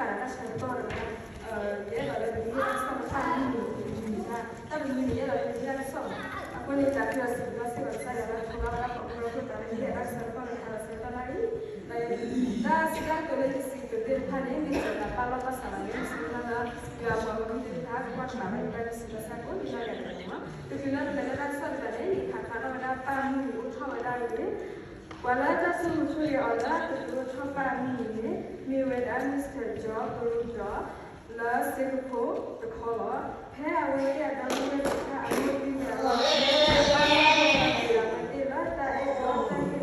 တၢ်ဆၢကတီၢ်ဒီး ယအဲၣ်ဒိးလၢပကဟ့ၣ်တၢ်ကစီၣ်လၢတၢ်မုၢ်နံၤတမံၤတၢ်, တၢ်တမံၤန့ၣ် ယအဲၣ်ဒိးလၢပကဟ့ၣ်တၢ်ကစီၣ်လီၤ. အဃိန့ၣ် တၢ်ကစီၣ်စံးဘျုးစ့ၢ်ကီးကစၢ်ယွၤလၢ ပထံၣ်ဘၣ်ဝဲဒၣ်ပှၤကညီဖိသးလၢ ယဟ့ၣ်တၢ်ကစီၣ်လၢတၢ်ဆၢကတီၢ်လၢ တၢ်ဆၢကတီၢ်လၢယစံးကတိၤသ့ၣ်တဖၣ်န့ၣ် မ့ၢ်စၢၤတၢ်ပာ်လီၢ်ပာ်စးလီၤန့ၣ် စံးဘျုးလၢ ယွၤပှၤကညီဖိသ့ၣ်တဖၣ် ကွၢ်တဘၣ်ဝဲဒၣ်တၢ်စံးတၢ်ဆၢဖိန့ၣ် လၢယၤတဂၤမး, တချုးလၢပလဲၤလၢတၢ်ကစီၣ်တဂၤန့ၣ် ယခးဖျါထီၣ်ဝဲဒၣ်ပၢ်မုၢ်နံၤအိၣ်ထီၣ်ဝဲဒၣ်အဂ့ၢ် ပှၤလၢတၢ်ဆိၣ်ဂ့ၤဆိၣ်ဂ့ၤအီၤလၢတဒုးအိၣ်ထီၣ်ပၢ်အမုၢ်နံၤန့ၣ် မ့ၢ်ဝဲဒၣ် Mister John Bruder လၢ Singapore တခီလီၤ. ဖဲအဝဲသ့ၣ်အဒီပုၢ်ဝဲၢ်သ့ၣ်တဖၣ်အမိၢ်သံဝံၤအလီၢ်ခံ အဝဲသ့ၣ်လၢတၢ်အဲၣ်ဒီး တၢ်ဟ့ၣ်လီၤသးအပူၤလီၤ.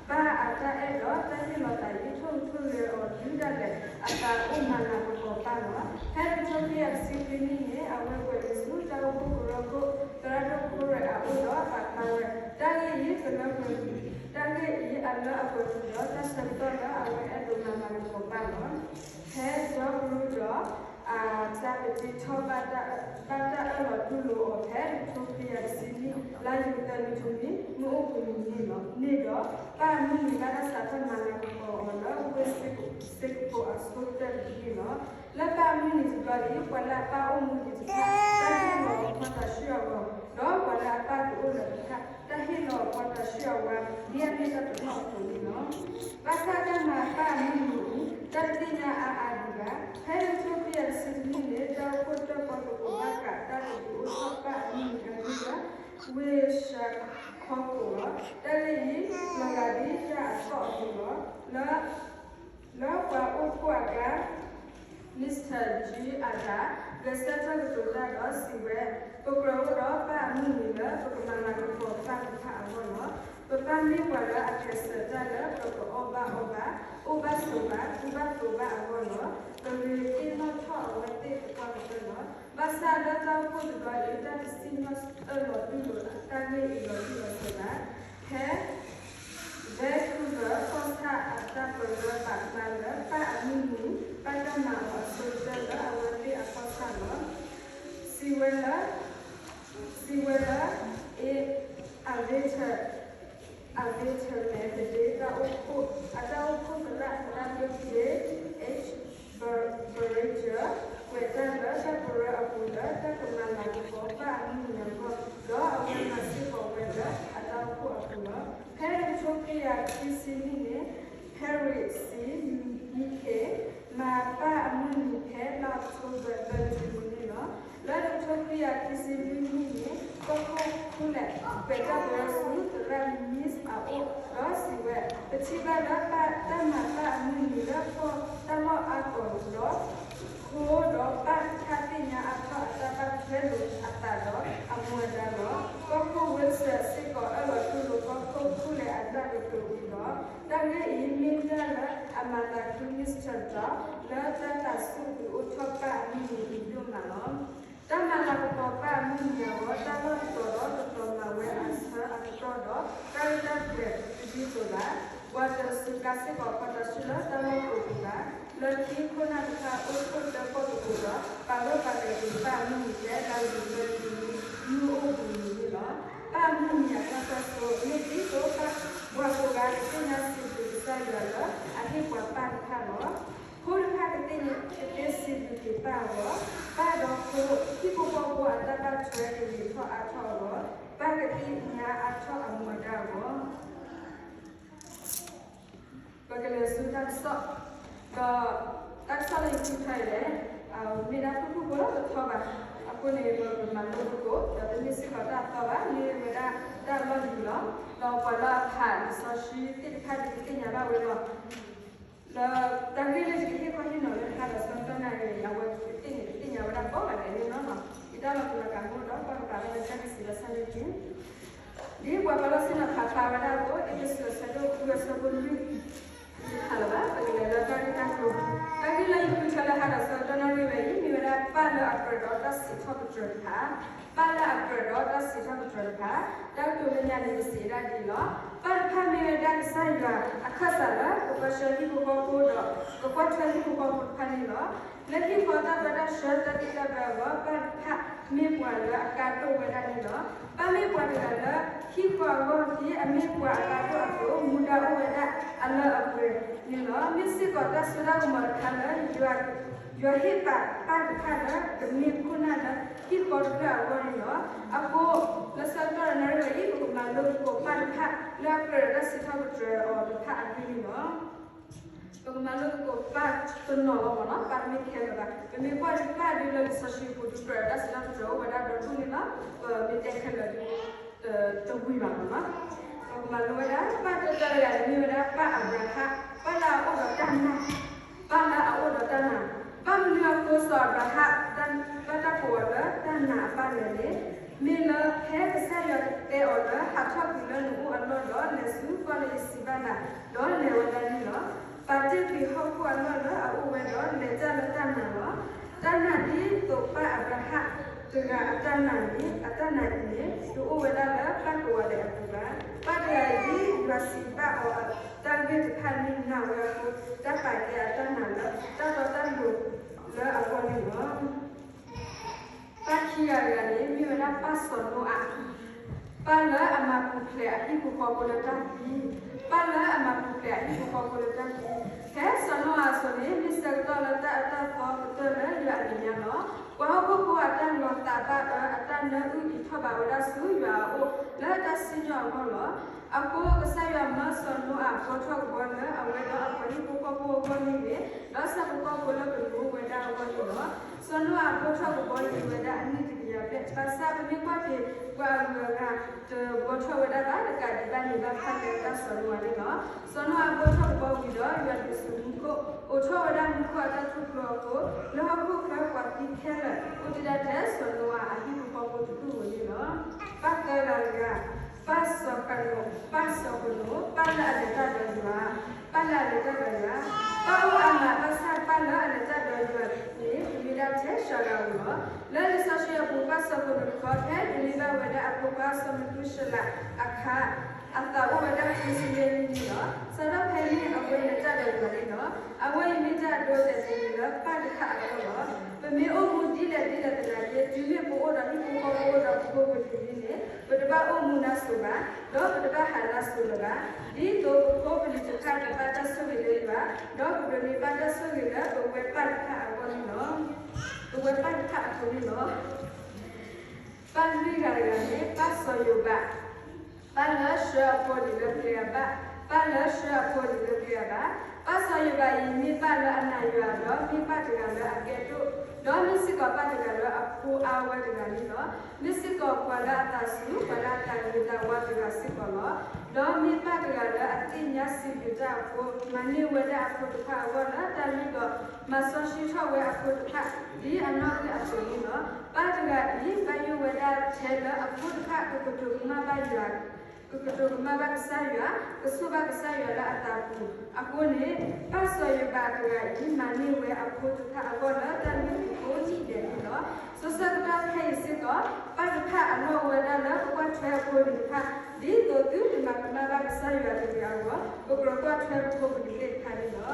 ပၢ်အတၢ်အဲၣ်ဒီးတၢ်ဟ့ၣ်လီၤသးအံၤ ထိၣ်ဟူးထိၣ်ဂဲၤအီၤဒုဒၣ်လဲာ် အသးအိၣ်မၤလၤကပီၤပၢ်လီၤ. ဖဲတကထိခွံကယၤတဆံခွံနံၣ်န့ၣ် အဝဲကွဲးလံာ်ဆူတၢ်အိၣ်ဖှိၣ်ကရၢခိၣ် သရၣ်ဒိၣ်ဖိရဲၣ်အအိၣ်ဒီးပာ်ဖျါဝဲ တၢ်ဂ့ၢ်အံၤတလၢပှဲၤ တၢ်ဂ့ၢ်အံၤအလၢအပှဲၤပူၤဒီး တၢ်ဆၢကတီၢ်လၢအဝဲအဲၣ်ဒိးမၤလၤကပီၤပၢ်လီၤ. ဖဲ John Bruder အတၢ်ပတံထီၣ် ဘၣ်တၢ်အၢၣ်လီၤတူၢ်လိာ်အီၤဖဲ တကထိခွံကယၤတဆံနံၣ် လါယူၤသၢနွံတနွံ မ့ၢ်အိၣ်ပူၤနံၤန့ၣ်လီၤ. န့ၣ်ဒီး ပၢ်အမုၢ်နံၤဘၣ်တၢ်စးထီၣ်မၤလၤကပီၤအီၤလၢ ဝ့ၢ်စ့ကဖိးအဆိကတၢၢ်တနံၣ်န့ၣ်လီၤ. လၢပၢ်အမုၢ်နံၤတဘျီအံၤ ပှၤလၢအပၢ်အိၣ်မူဒံးတဖၣ် တၢ်ဟ့ၣ်လီၤအီၤဖီတၤဆှုၣ်အဂီၤ, ဒီးပှၤလၢအပၢ်တအိၣ်လၢၤတဖၣ် တၢ်ဟ့ၣ်လီၤအီၤဖီတၤဆှုၣ်အဝါ ဒ်အမ့ၢ်တၢ်တနီၤအသိးန့ၣ်လီၤ. ဘၣ်ဆၣ်တၢ်မၤပၢ်အမုၢ်နံၤအံၤ တၢ်တသ့ၣ်ညါအါအါဒံးဘၣ်. ဖဲတကထိခွံကယၤတဆံတနံၣ်န့ၣ် တၢ်အိၣ်ဖှိၣ်တၢၣ်ပီၣ်သကိးဘၣ်ဃးတၢ်တဒုးအိၣ်ထီၣ်ပၢ်အမုၢ်နံၤအဂ့ၢ်လၢ ဝ့ၢ်ၡၤခီခိၣ်လီၤ. တၢ်ဂ့ၢ်အံၤ လီၤဂာ်ဒ်တၢ်အသီၣ်အပူၤလီၤ. လၢ လၢပှၤအိၣ်ဖှိၣ်အကျါ Mister G အတၢ် ဂဲၤဆၢထၢၣ်ကတိၤတၢ်ဒီးစံးဝဲ, ပကြၢးအိၣ်ဒီးပၢ်အမုၢ်နံၤလၢ ပကမၤလၤကပီၤပၢ်တဖၣ်အဂီၢ်လီၤ. ပပၢ်မ့ၢ်ပှၤလၢအကျဲးစၢးတၢ်လၢ ပကအီၣ်ဘၣ်အီဘၣ်, အိၣ်ဘၣ်ဆိးဘၣ်, ကူဘၣ်သိးဘၣ်အဂီၢ်လီၤ. ပဂ့ၤသ့ၣ်နီၣ်ထီၣ်အဝဲသ့ၣ်သပှၢ်ကတၢၢ်လီၤ. ဘၣ်ဆၣ်လၢတၢ်အိၣ်ဖှိၣ်တဘျီအံၤ တၢ်တစံၣ်ညီၣ်အၢၣ်လီၤတူၢ်လိာ်တၢ်ဂ့ၢ်အံၤလီၤတံၢ်လီၤဆဲးဘၣ်. ဖဲ Vancouver ကီၢ်ဆၣ်အတၢ်ပရၢပာ်ဖျါလၢ ပၢ်အမုၢ်နံၤ ဘၣ်တၢ်မၤအီၤအဆိကတၢၢ်လၢအဝဲသ့ၣ်အကီၢ်ဆၣ်လီၤ. စံးဝဲလၢ စံးဝဲလၢ အ အဝ့ၢ် အဝ့ၢ် မဲသဒ့ တၢ်အိၣ်ဖှိၣ် အတၢ်အိၣ်ဖှိၣ်သရၣ် သရၣ်ဒိၣ် J H Beringer ကွဲးတၢ်လၢတၢ်ပရၢအပူၤလၢ တၢ်ကမၤလၤကပီၤပၢ်အမုၢ်နံၤအဂီၢ် ဒီးအဝဲမၤစ့ၢ်ကီးဝဲလၢအတၢ်အိၣ်ဖှိၣ်အပူၤလီၤ. ဖဲတကထိခွံကယၤခံဆံနံၣ်န့ၣ် Harry C Michel မၤပၢ်အမုၢ်နံၤဖဲလါအီးကထိဘၢၣ် သၢနွံတနံၣ်န့ၣ်လီၤ. လၢတကထိခွံကယၤခံဆံလွံၢ်နံၣ်န့ၣ် ကီၢ်ခိၣ်ခူလဲၣ် ကွဲးတၢ်ပရၢဆူသရၣ် Michel အအိၣ် ဒီးစံးဝဲ, ပထံၣ်ဘၣ်လၢပၢ်တၢ်မၤပၢ်အမုၢ်နံၤလၢ တၢ်လီၢ်အါတီၤဒီး ဃိဒီးပၢ်တဖၣ်သ့ၣ်ညါအါထီၣ်အတၢ်ဘၣ်ထွဲလိာ်အသးဒီးအမူအဒါလီၤ. ကီၢ်ခိၣ် Wilson စ့ၢ်ကီးအၢၣ်လီၤတူၢ်လိာ်ကီၢ်ခိၣ်ခူလဲၣ်အတၢ်ကတိၤအံၤဒီး တၢ်ဂ့ၢ်အံၤမ့ၢ်တၢ်လၢအမၤသးခု Michel ဒီး လၢတၢ်သးဆူၣ်ဒုးအိၣ်ထီၣ်ပၢ်အမုၢ်နံၤအံၤဒိၣ်မးလီၤ. တၢ်မၤလၤကပီၤပၢ်အမုၢ်နံၤအဂီၢ် တၢ်လီၢ်တတီၤဒီးတတီၤမၤဝဲအဆၢအကတီၢ်ဒီး တၢ်ရဲၣ်တၢ်ကျဲၤတဒ်သိးဘၣ်. ပှၤတစူးကါစ့ၢ်ကီးဖီတၤဆှုၣ်လၢတၢ်လီၢ်ကိးပူၤဘၣ်. လၢခံခိၣ်နၢ်တဖၣ်အိၣ်ဖှိၣ်တၢၣ်ပီၣ်သကိးဒီး ပာ်လီၤပာ်လဲၤက့ၤပၢ်အမုၢ်နံၤဖဲလါယူၤသၢနွံနံၣ် မုၢ်အိၣ်ဘှံးနံၤန့ၣ်လီၤ. ပၢ်အမုၢ်နံၤအတၢ်ကွၢ်စိ မ့ၢ်ဒ်သိးပှၤကိးဂၤကသ့ၣ်ညါစံးဘျုးကစၢ်ယွၤလၢအဟ့ၣ်ပှၤပၢ်တဖၣ်လီၤ. ဖိတဖၣ်ကသ့ၣ်ညါကသ့စံးဘျုးက့ၤပၢ်အဂီၢ်, ပၢ်ဒီးဖိဟံၣ်ဖိဃီဖိအတၢ်ဘၣ်ထွဲကဂ့ၤထီၣ်အါထီၣ်အဂီၢ်, ပၢ်ကသ့ၣ်ညါအါထီၣ်အမူအဒါအဂီၢ် ပကလဲၤဆူတၢ်ကစီၣ်, ဒီးတၢ်ကစီၣ်လၢယဖုဖးအံၤလဲၣ်, မ့ၢ်ဒၣ်ဖုၣ်ဖုၣ်ဖိလီၤတထီဘၣ်, အဃိန့ၣ် ပမၤလိသကိး ဒီးတမ့ၢ်စ့ၢ်ကီးတၢ်အသီဘၣ်, မ့ၢ်ဝဲဒၣ်တၢ်လီၢ်လံၤလီၤ. ဒီးပှၤလၢအဖးလံာ်စီဆှံသ့ၣ်တဖၣ်န့ၣ် ကသ့ၣ်ညါဘၣ်ဝဲလီၤ. လၢတၢ်ဂ့ၢ်လၢယကဟ့ၣ်ခီဟ့ၣ်နီၤလၢဟါဒီးဆၢကတီၢ်နၣ်ရံၣ်အံၤ အဝဲသ့ၣ်န့ၣ် ကသ့ၣ်ညါဝဲဒၣ်ကိးဂၤဒဲးန့ၣ်လီၤ. ယတၢ်လီၤတူာ်လီၤကာ်မ့ၢ်ဒီး ကွၢ်ကပၤလၢတၢ်ကစံးလၢဆၢန့ၣ်တက့ၢ်. ဒ်ပှၤပာ်လီၤဆ့ၣ်နီၤဖးဖျါဝဲဒၣ်အသိး အ့းဖ့းစူးအဆၢဒိၣ်ဃုအဆၢဖိလွံၢ် တဟါလၢၤဘၣ်, ပကလဲၤလၢတၢ်ဂ့ၢ်တၢ်ကျိၤ, တၢ်ဂ့ၢ်လၢယဃုထၢလၢဟါဒီးဆၢကတီၢ်နၣ်ရံၣ်ဝဲအံၤ မ့ၢ်ဝဲဒၣ်ပၢ်လၢ အကြၢးဒီးတၢ်စံးထီၣ်ပတြၢၤတဖၣ်, ပၢ်လၢအကြၢးဒီးတၢ်စံးထီၣ်ပတြၢၤတဖၣ်, တၢ်ကတိၤလၢညါန့ၣ် ပစံးဒၣ်ဒ်အံၤလီၤ. ပၢ်တဖၣ်မ့ၢ်ဝဲဒၣ်ကစၢ်ယွၤအခၢၣ်စးလၢ ကပၢဆှၢဟံၣ်ဖိဃီဖိဒီး ကကွၢ်ထွဲဟံၣ်ဖိဃီဖိတဖၣ်န့ၣ်လီၤ. လၢဟံၣ်ဃီတၢ်ပၢတၢ်ဆှၢတၢ်သ့တၢ်ဘၢအဂီၢ် ပၢ်တဖၣ်မ့ၢ်ပှၤလၢအကါဒိၣ်ဝဲဒၣ်န့ၣ်လီၤ. ပၢ်မ့ၢ်ပှၤတဂၤလၢ ဟံၣ်ဃီအဂီၢ်ဟံၣ်အမ့ၢ်ပှၤအကါဒိၣ်အသိး မူဒါအိၣ်ဝဲဒၣ်အလၢအပှဲၤန့ၣ်လီၤ. မ့ၢ်စ့ၢ်ကီးတၢ်စိတၢ်ကမီၤတခါလၢ ယွၤဟ့ၣ်ပာ်ပၢ်တဖၣ်လၢ ကမ့ၢ်ခိၣ်နၢ်လၢဟံၣ်ဃီတဖျၢၣ်အဂီၢ်န့ၣ်လီၤ. အဃိ လၢဆၢကတီၢ်နၣ်ရံၣ်ဝဲအံၤ ပကမၤလိသကိးပၢ်တဖၣ်လၢအကြၢးဒီးတၢ်စံးထီၣ်ပတြၢၤအီၤတဖၣ်အဂ့ၢ်န့ၣ်လီၤ. ပကမၤလိသကိးပၢ်တနီၤလီၤမ့ၢ်နီၤ, ပၢ်တမ့ၢ်ခဲလၢာ်ဘၣ်. ပမ့ၢ်ကွၢ်ဒံးပၢ်ဒ်လၢလံာ်စီဆှံပူၤ ဒုးကြၢးဒီးတၢ်စံးထီၣ်ပတြၢၤအိၣ်ဝဲဒၣ်ဒီဒူၣ်န့ၣ်လီၤ. ပမ့ၢ်တဲခဲလၢာ်ဒ် တဝံၤဘၣ်မ့ၢ်နီၤ. ပကမၤလိဝဲဒၣ် ပၢ်တၢတၢတဂၤန့ၣ်မ့ၢ်ဝဲဒၣ်ပၢ်အၤဘြၤဟၣ်, ပၢ်လၢအအိၣ်ဒီးတၢ်နာ်, ပၢ်လၢအအိၣ်ဒီးတၢ်နာ်. ဘၣ်မနုၤအဃိစီၤအၤဘြၤဟၣ် ဘၣ်တၢ်ကိးအီၤလၢတၢ်နာ်အပၢ်လဲၣ်န့ၣ်, မ့ၢ်လၢဖဲကစၢ်ယွၤတဲအီၤလၢ ဟးထီၣ်ကွံာ်လၢနအိၣ်အလီၢ်ဒီးလဲၤဆူကီၢ်လၢယစံးဘၣ်နၤ, ဒီးလဲၤဝဲဒၣ်န့ၣ်လီၤ. ပာ်တ့ၢ်ကွံာ်ဟီၣ်ခိၣ်အလီၢ်လၢအအိၣ်ဝဲဒီးလဲၤတၢ်လၢတၢ်နာ်လီၤ. တၢ်နာ်ဒ်သိးပၢ်အၤဘြၤဟၣ်တဂၤအတၢ်နာ်န့ၣ်, အတၢ်နာ်အံၤန့ၣ် တအိၣ်ဝဲဒၣ်လၢပၢ်ကိးဂၤဒဲးအပူၤဘၣ်. ပၢ်တဂၤအံၤဒ်ယွၤစံးဘၣ်အီၤတၢ်ဂ့ၢ်တဖၣ်န့ၣ်နာ်ဝဲအဃိ, တၢ်ပာ်ကဲအတၢ်နာ်လၢတၢ်တီတၢ်လိၤလၢအဂီၢ်န့ၣ်လီၤ. ပၢ်ခံဂၤတဂၤန့ၣ် မ့ၢ်ဝဲဒၣ်ပၢ်စီၤနိအၤ, ပၢ်လၢအမၤပူၤဖျဲးအဟံၣ်ဖိဃီဖိလၢတၢ်သံ, ပၢ်လၢအမၤပူၤဖျဲးအဟံၣ်ဖိဃီဖိလၢတၢ်သံ. ဖဲစီၤနိအၤအစိၤန့ၣ် မ့ၢ်ဆၢကတီၢ်လၢတၢ်အၢတၢ်သီကတၢၢ်လၢယွၤအမဲာ်ညါလီၤ. ပှၤဟီၣ်ခိၣ်ဖိအတၢ်လီၤသးဘၣ်အၢ အတၢ်နၢအုၣ်အံၤထီၣ်ဘးဝဲဒၣ်ဆူယွၤအအိၣ် လၢတၢ်စံၣ်ညီၣ်အဂီၢ်လီၤ. အဃိကစၢ်ယွၤမၢစီၤနိအၤဘီထီၣ်ကဘီလၢအဝဲဒီးအပှၤဟံၣ်ဖိဃီဖိအဂီၢ်န့ၣ်ဂ့ၤ, ဒီးဆၣ်ဖိကီၢ်ဖိလၢကလူၤဝဲဒၣ်အဂီၢ်န့ၣ်လီၤ. စီၤနိအၤဘီထီၣ်ကဘီန့ၣ်ဝဲဒၣ်အနံၣ်တကယၤဘျဲၣ်, ဘၣ်ဆၣ်ပမ့ၢ်ကွၢ်က့ၤပှၤအဂုၤအဂၤတဘီထီၣ်ဝဲဒၣ်ဘၣ်, တကးဒံးဘၣ်န့ၣ် ဘၣ်ဖၣ်လၢတၢ်စီၤနိအၤန့ၣ်လီၤ. စီၤနိအၤဘီထီၣ်ကဘီဝံၤဒီး ယွၤဒုးဆူမူခိၣ်, အိးထီၣ်ဝဲဒၣ်မူခိၣ်အတၢ်ထူၣ်ဖျိအဃိ, လၢဟီၣ်ခိၣ်ချၢပှၤသံခဲလၢာ် အိၣ်တ့ၢ်ဒၣ်ထဲစီၤနိအၤအဟံၣ်ဖိဃီဖိတဒူၣ်ဧိၤန့ၣ်လီၤ. ပၢ်သၢဂၤတဂၤ ပၢ်စီၤဃနိး, ပၢ်စီၤဃနိး, ပၢ်လၢအလဲၤတၢ်ဒီးယွၤ, ပၢ်လၢအလဲၤတၢ်ဒီးယွၤ, ပၢ်အိၣ်အါမး ဘၣ်ဆၣ်ပၢ်လၢအလဲၤတၢ်ဒီးယွၤန့ၣ် တမ့ၢ်ဒၣ်ထဲစှၤဂၤဧိၤလီၤ. လၢလံာ်စီဆှံအပူၤ ပၢ်စီၤဃနိးတခီ ဖဲဒိးန့ၢ်ဘၣ်ဝဲဒၣ်အဖိခွါစီၤမသူၤၡလးအခါ အသးအိၣ်ဝဲဒၣ်ဃုဆံယဲၢ်နံၣ်န့ၣ်လီၤ. စးထီၣ်ဖဲန့ၣ်အဝဲလဲၤတၢ်ဒီးယွၤန့ၣ်လီၤ. အဝဲအံၤမ့ၢ်တၢ်အဒိအတဲာ်တမံၤလၢပၢ်တဖၣ်အဂီၢ်လီၤ. ပမ့ၢ်အိၣ်မူဒ်လဲၣ်ဒ်လဲၣ်သနာ်က့ တုၤမ့ၢ်ပအိၣ်ဒီးဟံၣ်ဖိဃီဖိဒီးပဖိပလံၤန့ၣ် ပတဘၣ်အိၣ်မူနါစိၤဘၣ်, ဒီးပတဘၣ်ဟးနါစိၤလၢၤဘၣ်, ဒ်သိးပဖိပလံၤတဖၣ်ကဘၣ်တၢ်ဆိၣ်ဂ့ၤလၢယွၤ, ဒီးကဒိးန့ၢ်ဘၣ်တၢ်ဆိၣ်ဂ့ၤလၢပဝဲပၢ်တဖၣ်အဂီၢ်န့ၣ်လီၤ. ပဝဲပၢ်တဖၣ်အဃိန့ၣ်လီၤ. ပၢ်လွံၢ်ဂၤတဂၤန့ၣ် ပၢ်စီၤယိၤဘး, ပၢ်လၢဆှၢအဖိလံၤလၢကျဲအဘၣ်, ပၢ်လၢဆှၢအဖိလံၤလၢကျဲအဘၣ်. ပၢ်စီၤယိၤဘးအံၤ မ့ၢ်ပၢ်လၢအနာ်ယွၤဒီး မ့ၢ်ပၢ်တဂၤလၢအကဲဒိၣ်, ဒီးမ့ၢ်စ့ၢ်ကီးပၢ်တဂၤလၢအဖိအါဝဲတဂၤန့ၣ်လီၤ. မ့ၢ်စ့ၢ်ကီးပှၤလၢအသးစူၤ, ပှၤလၢအသးဂ့ၤသးဝါတဂၤစ့ၢ်ကီးလီၤ. ဒီးမ့ၢ်ပၢ်တဂၤလၢအသ့ၣ်ညါစံးဘျုးတၢ်အဃိ, မၤန့ၢ်ဝဲဒၣ်အဖိတဖၣ်အဂီၢ်လၢတၢ်လုၢ်ဒီး မၤစီဆှံထီၣ်ဝဲအဖိတဖၣ် ဒ်အနီၢ်ကစၢ်အသိးန့ၣ်လီၤ. ပၢ်တဂၤအံၤ ဘၣ်ယိၣ်ဝဲဒၣ်ထဲလၢအဖိတဖၣ်ကကတိၤကမၣ်ဘၣ်ယွၤ, ကကတိၤကမၣ်ဘၣ်ကစၢ်ယွၤ, ကဆိၣ်ဘၣ်ကစၢ်ယွၤလၢအသးပူၤ. အဃိန့ၣ် ပၢ်စီၤယိၤဘးတဂၤအံၤ မၤန့ၢ်ဝဲအဖိတဖၣ်အဂီၢ်လၢတၢ်လုၢ်ဒိၣ်ကိးနံၤဒဲးန့ၣ်လီၤ. ဆိဆၢကတီၢ်ခဲအံၤစ့ၢ်ကီး ပၢ်တဖၣ်အလီၢ်ဝဲဒၣ်လၢပကွၢ်ထွဲအဖိလံၤတဖၣ်, ဒ်သိးသုတမၤကမၣ်ဘၣ်ကစၢ်ယွၤတဂ့ၤအဂီၢ်, ပကြၢးကွၢ်ထွဲပဖိပလံၤသ့ၣ်တဖၣ်န့ၣ်လီၤ.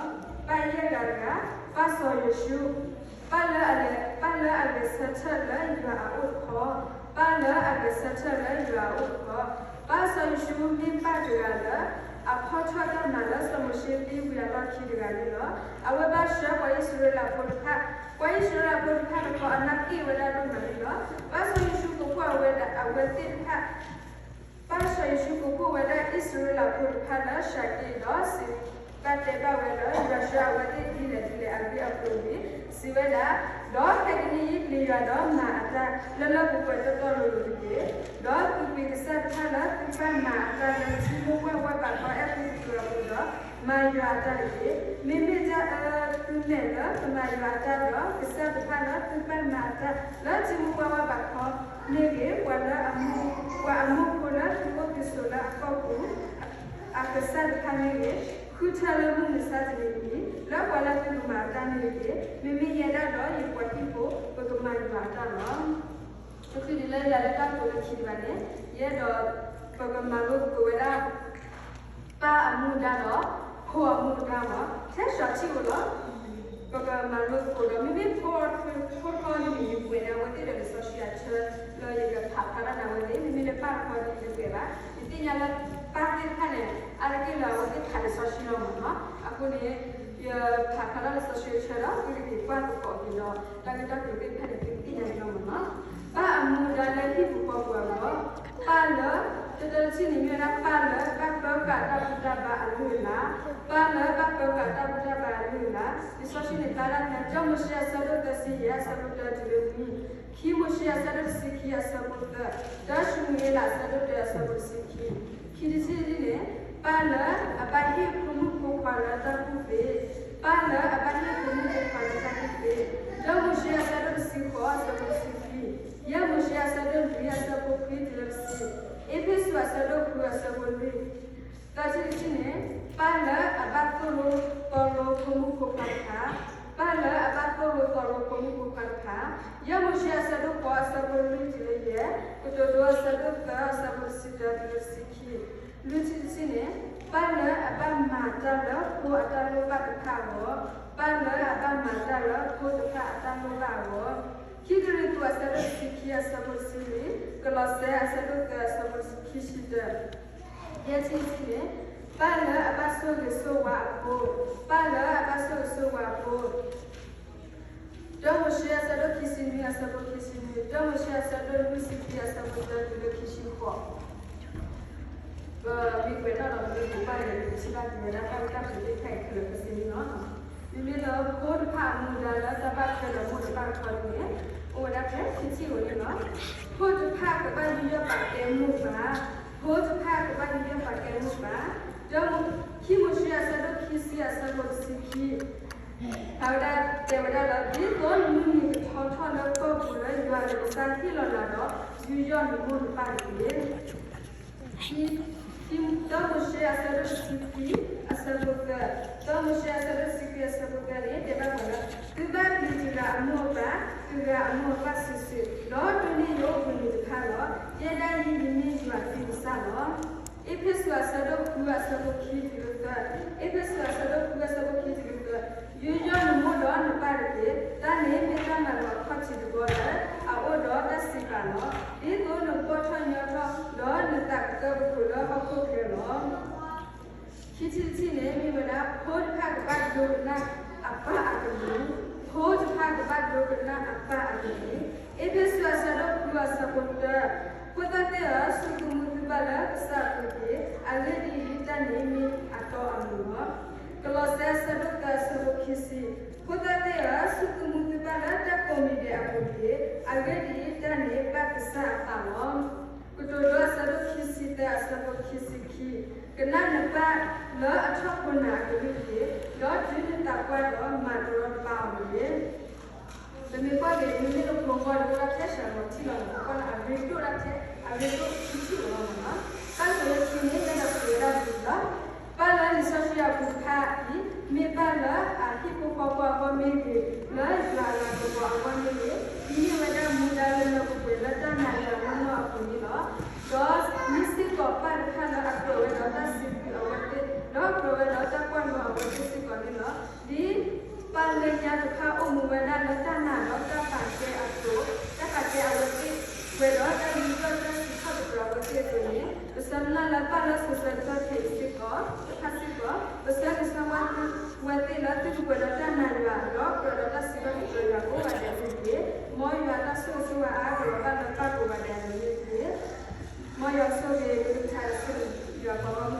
ပၢ်ယဲၢ်ဂၤတဂၤ, ပၢ်စီၤယိၤၡူး, ပၢ်လၢအလဲၤ, ပၢ်လၢအဂဲၤဆၢထၢၣ်လၢယွၤအအိၣ်တခီ, ပၢ်လၢအဂဲၤဆၢထၢၣ်လၢယွၤအအိၣ်တခီ. ပၢ်စီၤယိၤၡူးမ့ၢ်ပၢ်တဂၤလၢ အဖီၣ်ထီၣ်တၢ်မၤလၢစီၤမိၤၡ့သံဝံၤအလီၢ်ခံတဂၤန့ၣ်လီၤ. အဝဲဘၣ်ဆှၢပှၤအံၣ်စရ့လးဖိတဖၣ်, ပှၤအံၣ်စရ့လးဖိတဖၣ်တခီအနၢ်က့ၣ်ဝဲဒၣ်ဒိၣ်မးန့ၣ်လီၤ. ပၢ်စီၤယိၤၡူးကကွၢ်ဝဲဒၣ်အဝဲသ့ၣ်တဖၣ် ပၢ်စီၤယိၤၡူးကကွၢ်ဝဲဒၣ်အံၣ်စရ့လးဖိတဖၣ်လၢၡၤက့ၣ်ဒီးစံးဘၣ်တဲဘၣ်ဝဲလၢ ယွၤဆှၢအဝဲသ့ၣ်ဒ်လဲၣ်ဒ်လဲၣ်အဂ့ၢ်အကျိၤန့ၣ် စံးဝဲဒၣ်, ဒီးခဲကနံၣ်အံၤ ပျံၤယွၤဒီးမၤအတၢ်လၢလၢပှဲၤပှဲၤတီတီလိၤလိၤတက့ၢ်. ဒီးသုးကွံာ်ကစၢ်တဖၣ်လၢသုပၢ်မၤအတၢ်လၢထံမိၢ်ပှၢ်ဝၢ်ဘးခီအဲၤကူပတူးအပူၤဒီး မၤယွၤအတၢ်တက့ၢ်. မ့မ့ၢ်တၢ်အၢသုမဲာ်လၢကမၤယွၤအတၢ်ဒီး ကစၢ်တဖၣ်လၢသုပၢ်မၤအတၢ်လၢထံမိၢ်ပှၢ်ဝၢ်ဘးခီန့ၣ်ဂ့ၤ, ပှၤလၢအမူ, ပှၤအမူအဖိလၢသုအိၣ်သုဆိးလၢအကီၢ်ပူၤ အကစၢ်တဖၣ်န့ၣ်ဂ့ၤ, ဃုထၢလၢမုၢ်မဆါတနံၤအံၤ လၢပှၤလၢသုကမၤအတၢ်န့ၣ်တက့ၢ်. မ့မ့ၢ်ယဲဒၣ်ဒီးယပှၤဟံၣ်ဖိ ပကမၤ တချုးဒ်လၢယၤလၢတၢ်ကိးလၢခံဒံးဘၣ်န့ၣ်, ယအဲၣ်ဒိး ပကမၤလိသကိးဝဲဒၣ် ပၢ်အမူဒါဒီး ဖိအမူဒါလီၤ. ထဲစှၤထံၣ်အိၣ်လီၤ. ပကမၤလိသကိးဒီး မ့မ့ၢ်ဖိတခီဒ်န့ၣ် ယကွဲးန့ၢ်အဝဲသ့ၣ်ဒီးလံာ်စီဆှံအဆၢလၢယကဖးဖျါတၢ်န့ၣ်အဝဲသ့ၣ်, မ့မ့ၢ်လၢပၢ်တခီဒ်န့ၣ် ယကွဲးဘၣ်. ယသ့ၣ်ညါလၢပၢ်သ့ၣ်တဖၣ်န့ၣ် အါတက့ၢ်လၢအဝဲသ့ၣ်ဖးလံာ်စီဆှံလီၤမ့ၢ်နီၤ. အဃိန့ၣ် ယဖးဖျါထီၣ်လံာ်စီဆှံအဆၢဒီး သုကသ့ၣ်ကွၢ်သကိးက့ၤဒီး တၢ်ဂ့ၢ်တၢ်ကျိၤသ့ၣ်တဖၣ်န့ၣ် သုကသ့ၣ်ညါန့ၣ်လီၤမ့ၢ်နီၤ. ပၢ်အမူဒါလၢဟံၣ်ပူၤဃီပူၤအဂီၢ်, ပၢ်လၢ တၢတထံၣ်န့ၣ်မ့ၢ်ဝဲဒၣ် ပၢ်လၢဘၣ်ပၢဃာ်တၢ်ဘူၣ်တၢ်ဘါအလုၢ်အလၢ်, ပၢ်လၢဘၣ်ပၢဃာ်တၢ်ဘူၣ်တၢ်ဘါအလုၢ်အလၢ်. လံာ်စီဆှံန့ၣ်ဖျါဒၣ်ဖဲ တၢမိၤၡ့အဆၢဒိၣ်သၢဆံယဲၢ်အဆၢဖိတၢတုၤလၢနွံ, ခံမိၤၡ့အဆၢဒိၣ်တဆံခံအဆၢဖိသၢ, တၢၡမူၤအ့လးအဆၢဒိၣ်တၢအဆၢဖိတဆံခံ. ခံထံၣ်တထံၣ်န့ၣ် ပၢ်လၢအဘၣ်ဟ့ၣ်ဖိမုၣ်ဖိခွါလၢတၢ်ကူၣ်သ့, ပၢ်လၢအဘၣ်ဟ့ၣ်ဖိမုၣ်ဖိခွါလၢတၢ်ကူၣ်သ့. တၢမိၤၡ့အဆၢဒိၣ်တဆံဃိးအဆၢဖိတဆံခံ, ယဲၢ်မိၤၡ့အဆၢဒိၣ်လွံၢ်အဆၢဖိခွံတုၤလၢတဆံ, အ့းဖ့းစူးအဆၢဒိၣ်ဃုအဆၢဖိလွံၢ်. သၢထံၣ်တထံၣ်န့ၣ် ပၢ်လၢအဘၣ်သိၣ်လိသီလိဖိမုၣ်ဖိခွါတဖၣ်, ပၢ်လၢအဘၣ်သိၣ်လိသီလိဖိမုၣ်ဖိခွါတဖၣ်, ယဲၢ်မိၤၡ့အဆၢဒိၣ်ဃိးအဆၢဖိလွံၢ်တုၤလၢယဲၢ်, ကတိၤဒိအဆၢဒိၣ်သၢအဆၢဖိတဆံတၢတုၤလၢတဆံခံ. လွံၢ်ထံၣ်တထံၣ်န့ၣ် ပၢ်လၢအဘၣ်မၤတၢ်လၢဖိအတၢ်လိၣ်ဘၣ်တဖၣ်အဂီၢ်, ပၢ်လၢအဘၣ်မၤတၢ်လၢဖိတဖၣ်အတၢ်လိၣ်ဘၣ်အဂီၢ်. ခံကရံၣ်သူးအဆၢဒိၣ်တဆံခံအဆၢဖိတဆံလွံၢ်, ကလီးစဲအဆၢဒိၣ်သၢအဆၢဖိခံဆံတၢ, ယဲၢ်ထံၣ်တထံၣ်န့ၣ် ပၢ်လၢအဘၣ်ဆိၣ်ဂ့ၤဆိၣ်ဝါအဖိ, ပၢ်လၢအဘၣ်ဆိၣ်ဂ့ၤဆိၣ်ဝါအဖိ. တၢမိၤၡ့အဆၢဒိၣ်ခံဆံနွံအဆၢဖိခံဆံနွံ, တၢမိၤၡ့အဆၢဒိၣ်လွံၢ်ဆံခံအဆၢဖိတၢတုၤလၢခံဆံဃိး. ပမ့ၢ်ကွဲးနီၣ်ဒီးမ့ၢ်ပပၢ်န့ၣ် ပကထံၣ်ဘၣ်က့ၤဝဲဒၣ်တၢ်ဂ့ၢ်တၢ်ကျိၤသ့ၣ်တဖၣ်အံၤခဲလၢာ်ခဲဆ့န့ၣ်လီၤ. မ့မ့ၢ်လၢဖိတဖၣ်အမူဒါလၢတၢ်ဘၣ်ထွဲဒီးမိၢ်ဒီးပၢ်တခီန့ၣ် အိၣ်ဝဲဒၣ်ဖဲခံထံၣ်ဧိၤန့ၣ်လီၤ. ဖိတဖၣ်ကဘၣ်ယူးယီၣ်ပာ်ကဲမိၢ်ပၢ်, ဖိတဖၣ်ကဘၣ်ယူးယီၣ်ပာ်ကဲမိၢ်ပၢ်. တၢမိၤ, ခံမိၤၡ့အဆၢဒိၣ်ခံဆံအဆၢဖိတဆံခံ အဝဲဒၣ်တဲဝဲဒၣ်လၢ ဒ်သိးနမုၢ်နံၤကထီထီၣ်လၢကီၢ်ပူၤလၢယွၤနကစၢ်ဟ့ၣ်လီၤနၤဒီး ယူးယီၣ်နမိၢ်နပၢ်တက့ၢ်. ခံ, တၢမိၤၡ့အဆၢဒိၣ်တဆံခွံအဆၢဖိသၢ, တၢမိၤၡ့အဆၢဒိၣ်တဆံခွံအဆၢဖိသၢန့ၣ် တဲဘၣ်ပှၤလၢ သုဘၣ်ပျံၤတဂၤအမိၢ်အပၢ်, တဂၤအမိၢ်အပၢ်စုာ်စုာ်, ဒီးဒိးန့ၢ်ယအိၣ်ဘှံးနံၤတဖၣ်လီၤ. ယဲဒၣ်အံၤ ယမ့ၢ်ယွၤသုကစၢ်လီၤ. အ့းဖ့းစူးအဆၢဒိၣ်ဃုအဆၢဖိခံတုၤလၢသၢ, အ့းဖ့းစူးအဆၢဒိၣ်ဃုအဆၢဖိခံတုၤလၢသၢ, ယူးယီၣ်နမိၢ်ဒီးနပၢ်တက့ၢ်. တၢ်န့ၣ်မ့ၢ်တၢ်မၤလိာ်အခီၣ်ထံးတဘီလၢ အအိၣ်ဒီးတၢ်စံးပာ်လီၤ. ဒ်သိးနကပီၢ်ထီၣ်ညီထီၣ် ဒီးနသးကကၢပခိၣ်လၢဟီၣ်ခိၣ်ချၢလီၤ. ခံထံၣ်တထံၣ်န့ၣ် မ့ၢ်ဝဲဒၣ် ဖိတဖၣ်ကဘၣ်ဒိကနၣ်အပၢ်အကလုၢ်, ဖိတဖၣ်ကဘၣ်ဒိကနၣ်အပၢ်အကလုၢ်. အ့းဖ့းစူးအဆၢဒိၣ်ဃုအဆၢဖိတၢ, ဖိသၣ်သ့ၣ်ဧၢ, စူၢ်ကမူၤသုဘၣ်လၢကစၢ်အပူၤတက့ၢ်. အဂ့ၢ်ဒ်အံၤ, တၢ်န့ၣ်မ့ၢ်အတီအလိၤလီၤ. ကလီးစဲအဆၢဒိၣ်သၢအဆၢဖိခံဆံ, ဖိသၣ်သ့ၣ်ဧၢ, စူၢ်ကမူၤသုဘၣ်လၢတၢ်ကိးမံၤဒဲးအပူၤတက့ၢ်. အဂ့ၢ်ဒ်အံၤ, တၢ်န့ၣ်ဘၣ်ကစၢ်အသးလီၤ. ကတိၤဒိအဆၢဒိၣ်ခံဆံသၢအဆၢဖိခံဆံခံ, ကနၣ်နပၢ်လၢအထီၣ်ခိၣ်နၢ်အကလုၢ်တက့ၢ်, ဒီးတုၤနသးပှၢ်ဒီးမၤတရီတပါအီၤတဂ့ၤ. ပမ့ၢ်ကွၢ်က့ၤ မ့မ့ၢ်လၢဖိခွါဒီး အိၣ်ဒၣ်ထဲစှၤလီၤထံလီၤ, ပကွၢ်လၢအရ့ဒိၣ်ဒၣ်ထဲ, အရ့ဒိၣ်ခံထံၣ်လီၤမ့ၢ်နီၤ. တၢ်ဆိလၢခံန့ၣ် ယအဲၣ်ဒိးတဲဝဲဒၣ်ဒ်အံၤလီၤ. ပၢ်လၢလံာ်စီဆှံအပူၤတဖၣ်အံၤ မ့ၢ်ပၢ်လၢအဟံၣ်ဖိဃီဖိအဂီၢ်မ့ၢ်ဂ့ၤ, လၢယွၤအလၤကပီၤအဂီၢ်မ့ၢ်ဂ့ၤ, မ့ၢ်ဝဲဒၣ်မူဒါလၢလၢပှဲၤပှဲၤလၢတၢ်နာ်ယွၤနီၢ်နီၢ်အပူၤန့ၣ်လီၤ. ဒီးမ့ၢ်စ့ၢ်ကီးပၢ်တဖၣ်လၢအကြၢးဝဲဒီးတၢ်စံးဘျုးအဝဲသ့ၣ်, ဒီးကြၢးဝဲဒီးတၢ်ကွၢ်လိအဝဲသ့ၣ်စ့ၢ်ကီးန့ၣ်လီၤ. ဒ်ပၢ်လၢညါတဖၣ်အိၣ်မူဝဲဒၣ်လၢတၢ်နာ်ဒီးတၢ်ပာ်ကဲအသိး, တၢ်ပာ်ကဲအဝဲသ့ၣ် ပှဲၤဒီးတၢ်ယူးယီၣ်တၢ်စံးထီၣ်ပတြၢၤအဝဲသ့ၣ်အသိးန့ၣ်, ပဆၢမုၢ်လၢ်လၢပၢ်လၢစိၤဆၢကတီၢ်ခဲအံၤစ့ၢ်ကီး, တဖၣ်စ့ၢ်ကီး, ပဆၢဂ့ၤဆၢဝါသုဝဲသ့ၣ်လၢသုကပှဲၤဒီးတၢ်နာ်ယွၤ, ဒီးကြၢးဒီးတၢ်စံးထီၣ်ပတြၢၤယွၤကိးဂၤဒဲးအဂ့ၢ်တက့ၢ်. မ်ယွၤတၢ်ဆိၣ်ဂ့ၤဆိၣ်ဝါအါကလီၤဘၣ်လၢပၢ်ကိးဂၤဒဲးအဂီၢ်န့ၣ်တက့ၢ်. မ်ယွၤဆိၣ်ဂ့ၤကလုၢ်ကထါဆိၣ်ဂ့ၤယွၤပှၤဂီၢ်မုၢ်